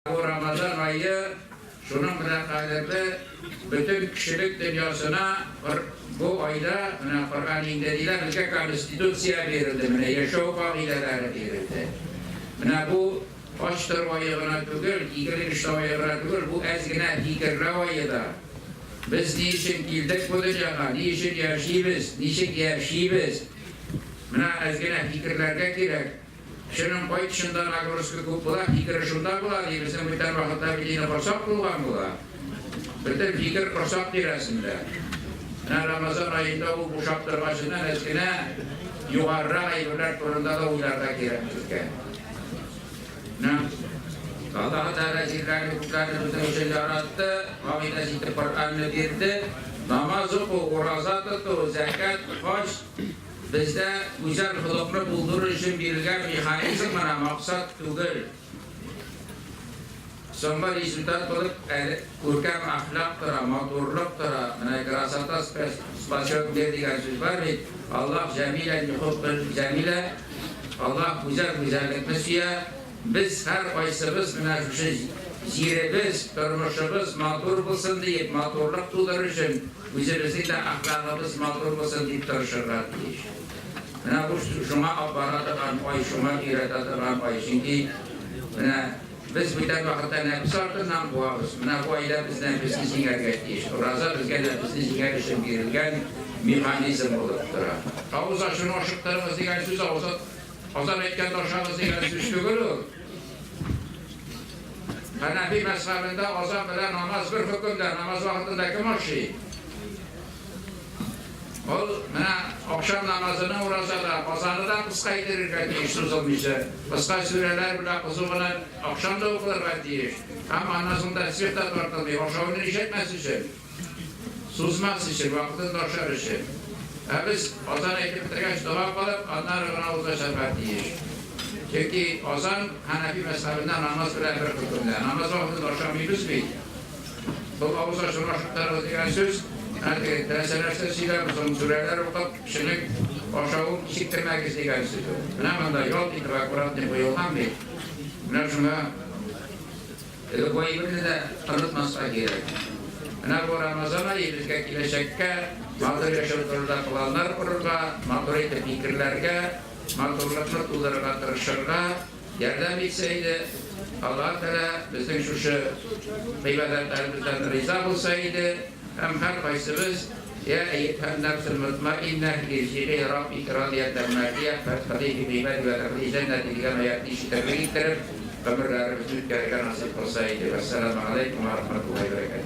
Бу Рамазан ае шуның белән кадерле, бөтен кешелек дөньясына бу айда менә Коръән иңде диләр, безгә конституция бирелде, менә яшәү кагыйдәләре бирелде. Менә бу ач тору ае гына түгел, игелек эшләү ае гына түгел, бу әз генә фикерләү ае да. Без ни өчен килдек бу дөньяга, ни өчен яшибез, ничек яшибез? Менә әз генә фикерләргә кирәк. Кешенең кай төшендә нагрузка күп була, фикере шунда була, ди. Безнең бүтән вакытта бит инде корсак тулган була. Бөтен фикер корсак тирәсендә. Менә Рамазан аенда ул бушап торгачыннан әз генә югарырак әйберләр турында да уйларга кирәк безгә. Менә Аллаһы Тәгалә җирләрне, күкләрне безнең өчен яратты, кагыйдәсе итеп Коръәнне бирде. Намаз уку, ураза тоту, зәкят, хаҗ, Бездә гүзәл холыкны булдыру өчен бирелгән механизм гына максат түгел. Соңгы результат булып әле күркәм әхлак тора, матурлык тора. Менә красота спасет мир дигән сүз бар бит. Аллаһ җәмилән юхиббул җәмилә, Аллаһ гүзәл гүзәллекне сөя. Без һәркайсыбыз менә шушы җиребез, тормышыбыз матур булсын диеп, матурлык тудырыр өчен Үзебезнең дә әхлагыбыз матур булсын дип тырышырга тиеш. Менә бу шуңа алып бара торган ай, шуңа өйрәтә торган ай. Чөнки менә без бүтән вакытта нәфес артыннан куабыз. Менә бу айда без нәфесне җиңәргә тиеш. Ураза безгә нәфесне җиңәр өчен бирелгән механизм булып тора. Авыз ачуны ашыктырыгыз дигән сүз авыз азан әйткәндә ашагыз дигән сүз түгел ул. Хәнәфи мәзһәбендә азан белән намаз бер хөкемдә. Намаз вакытында кем ашый? Ул менә ахшам намазының уразада азаны да кыска иттерергә тиеш, сузылмыйча. Кыска сүрәләр белән кызу гына ахшам да укылырга тиеш. Һәм аннан соң тәсбих тә тартылмый, ашауны ишетмәс өчен. Сузмас өчен, вакытында ашар өчен. Ә без азан әйтеп бетергәч, дога кылып, аннары гына авыз ачарга тиеш. Чөнки азан Хәнәфи мәзһәбендә намаз белән бер хөкемдә. Намаз вакытында ашамыйбыз бит. Бу авыз ачуны ашыктырыгыз дигән сүз, әнә теге теләсә нәрсә сөйләп, озын сүрәләр укып, кешенең ашавын кичектермәгез дигән сүз ул. Менә монда ялт итеп аккуратный куелган бит. Менә шуңа Теге бу әйберне дә онытмаска кирәк. Менә бу Рамазан ае безгә киләчәккә матур яшәү турында планнар корырга, матур итеп фикерләргә, матурлыкны тудырырга тырышырга ярдәм итсә иде. Аллаһ Тәгалә безнең шушы гыйбадәтләребездән риза булса иде һәм һәркайсыбыз Йә әййәтүһән нәфсел мотмаиннәһ ирҗигый раббики радиятән мәрдия фәдхули фи гыйбади вә дхули җәннәти дигән аятьне ишетерлек иттереп, гомерләребезне үткәрергә насыйп кылса иде. Вәссәламү галәйкүм вә рахмәтуллаһи вә бәрәкәтүһ.